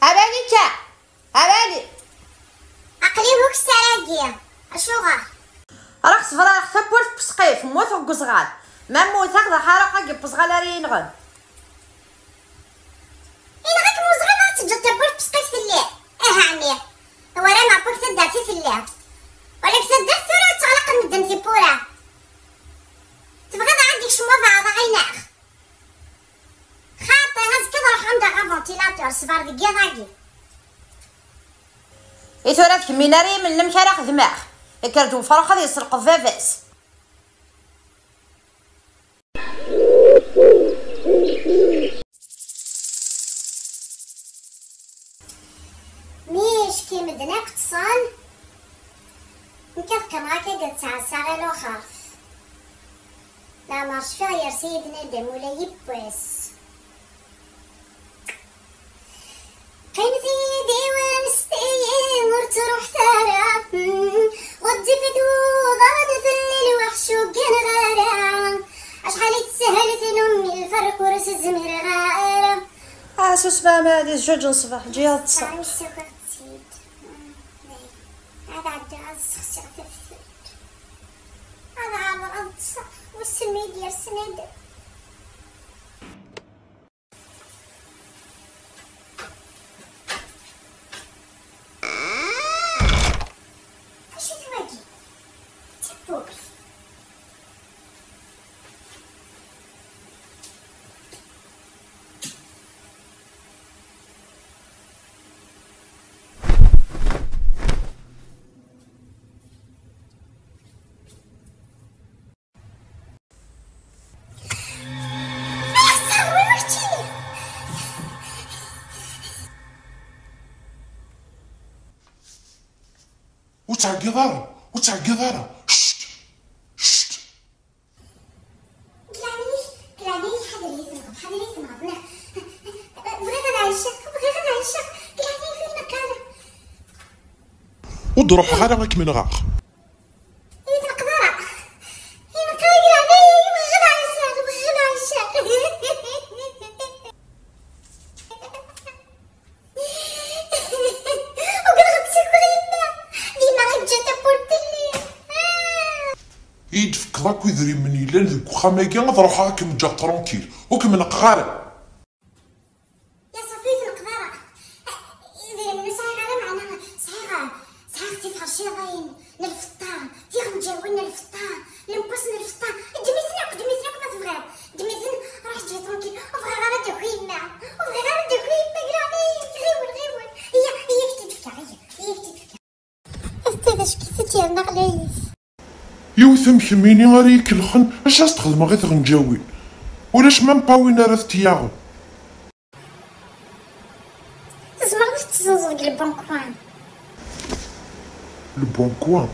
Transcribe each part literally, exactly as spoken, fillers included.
Abali kan! Abali! Aql-i ukessar-agi. Acuɣer? Rax sefraɣ tawwurt n wesqif, mmuteɣ deg uzɣal. Ma mmuteɣ, d aḥaraq-agi n wezɣal ara yi-nɣen. Yenɣa-kem wezɣal, ad teǧǧeḍ tawwurt n wesqif telli? Ih, ɛni? Wara meɛqul taddart i telliḍ. Wala deg taddart tura ad tteɣlaqen medden tiwwura. Tebɣiḍ ad d-ikcem wabɛaḍ aɣ-ineɣ? Xaṭi, azekka ad ruḥeɣ anda ɣer ventilateur, ṣber deg yiḍ-agi. I tura d kemmini ara yemlen amek ara xedmeɣ. Ikker-d wefrux ad yesselqeḍ baba-s. Mi cki medden akk ṭṭsen, nekk ad qqimeɣ akka d ttɛassaɣ i luxert. Leɛmer cfiɣ yers-iyi-d nadam ula yiwwas. Qqimet idiwen s tayim ur ttruḥet ara. Ɣezzifit wuḍan fell-i lweḥc ur gganeɣ ara. Acḥal i teshel tnumi lferq ur s-zmireɣ ara. Ah, susem a Mali, zjuǧ n ṣṣbeḥ, ǧǧiɣ ṭṭseɣ. Ad ɛeddiɣ ad ssexsiɣ tafsut. Ad ɛerḍeɣ ad ṭṭseɣ, wissen ma i d-yers nadam. Acu-t wagi? D tawwurt. Ur ttɛeggiḍ ara, ur ttɛeggiḍ ara. Cct! Cct! Ur d-ruḥeɣ ara ad kem-nɣeɣ. Ur yi-tneqḍ ara. Yenqer deg leɛnaya-k, bɣiɣ ad ɛiceɣ, bɣiɣ ad ɛiceɣ. Ugaɣ ad tt-taker yemma. D yemma i yeǧǧan tawwurt telli. I yi-d-tefkeḍ akk idrimen yellan deg uxxam-agi, ad ruḥeɣ ad kem-ǧǧeɣ tranquille. Ur kem-neqqeɣ ara. Ya ṣafi, ur tneqḍ ara. Idrimen ur sɛiɣ ara, meɛna sɛiɣ, sɛiɣ tiferciḍin n lfeṭṭa, tiɣenǧawin n lfeṭṭa, lemwas n lfeṭṭa. Ddem-iten akk, ddem-iten akk ma tebɣiḍ. Ddem-iten, ruḥ ǧǧi tranquille. Ur bɣiɣ ara ad d-taki yemma. Ur bɣiɣ ara ad d-taki yemma, deg leɛnaya-k, ɣiwel, ɣiwel. Iya, iya, k-tt-id-fkeɣ, iya, iya, k-tt-id-fkeɣ. Ad tt-id-ack-it-id yerna ɣlayet. Yiwet am kemmini ara yi-kellxen, acu as-txedmeɣ i tɣenǧawin? Ulac même pas win ara tent-yaɣen. Tzemreḍ ad tt-tezzenzeḍ deg le bon coin. Le bon coin?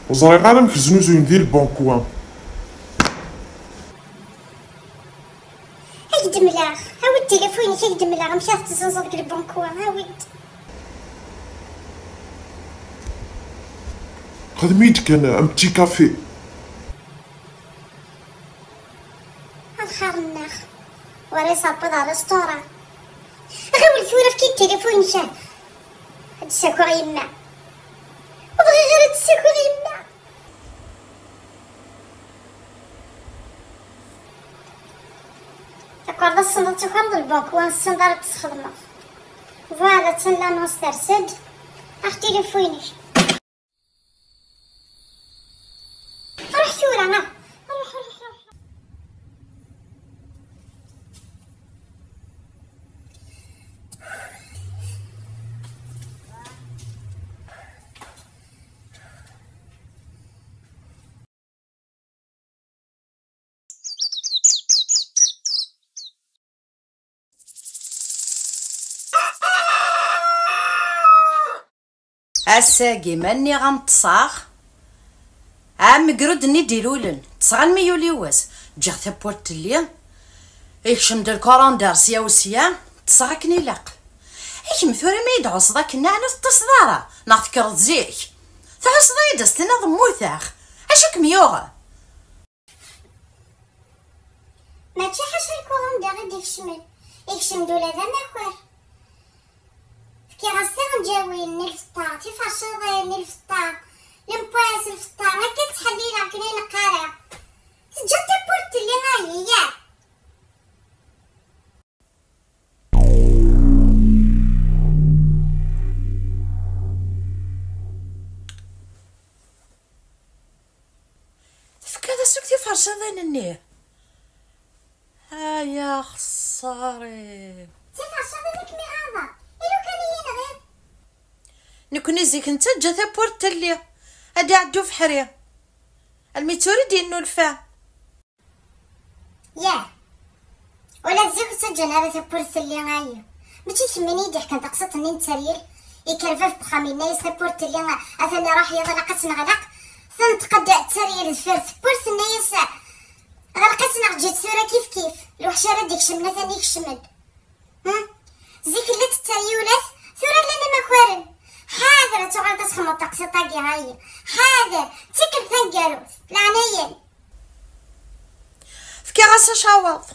Ur ẓriɣ ara amek znuzuyen di le bon coin. Ad k-d-mleɣ. Awi-d tilifun-ik, ad k-d-mleɣ amek ara tettẓenẓeḍ deg le bon coin. Awi-d. Xdem-iyi-d kan un petit café. A lxir-nneɣ. Wara iṣabbeḍ ar restaurant. Ɣiwel tura, efk-iyi-d tilifun-ik. Ad d-ssakiɣ yemma. Ur bɣiɣ ara ad d-ssakiɣ yemma. Takerḍa tessneḍ ad takerḍ le bon coin, tessneḍ ara ad tt-txedmeḍ. Voilà, attan l'annonce ters-d. Ax tilifun-ik. Ruḥ tura, ah. Ruḥ, ruḥ, ruḥ. Ass-agi ma nniɣ-am ṭṭseɣ, am ugrud-nni d-ilulen, ṭṭseɣ almi yuli wass, ǧǧiɣ tawwurt telli, ikcem-d lkurandar sya u sya, ṭṭseɣ akken ilaq. I kemm tura ma yi-d-tɛusseḍ akken, ɛni ur teṭṭiseḍ ara, neɣ tekkreḍ zik? Tɛusseḍ-iyi-d ad s-tiniḍ mmuteɣ. Acu kem-yuɣen? Mačči ḥaca lkurandar i Ikcem-d, ikcem-d ula d amakar. Fkiɣ-as tiɣenǧawin n lfeṭṭa, tifaciḍin n lfeṭṭa, lemwas lfeṭṭa, akka ttḥellileɣ akken ay neqqar. Teǧǧa tawwurt telli ayi, ya. Tefkiḍ-as akk tiferciḍin-nni. Ay axeṣṣar-iw. Tiferciḍin i kem-iɣaḍen, i lukan i yi-nɣiḍ. Nekni zik nettaǧǧa tawwurt telli, ad d-iɛeddu ubeḥri. Almi d tura i d-yennulfa. Yah, ula d zik ur ttaǧǧan ara tawwurt telli ayi. Mačči kemmini i d-iḥkan taqsiṭ-nni n tteryel, ikker bab n uxxam, yenna-yas tawwurt telli, atan iruḥ yiḍ, ilaq ad tt-neɣleq. Tenṭeq-d tteryel deffir tewwurt, tenna-yas: "Ɣleq-itt neɣ eǧǧ-itt tura kif kif. Lweḥc ara d-ikecmen atan ikcem-d." Hmm? Zik llant tteryulat, tura llan imakaren. Ḥader ad tuɣaleḍ ad txedmeḍ taqsiṭ-agi ayi. Ḥader, d tikkelt taneggarut, leɛnaya-m. Fkiɣ-as acawaḍ.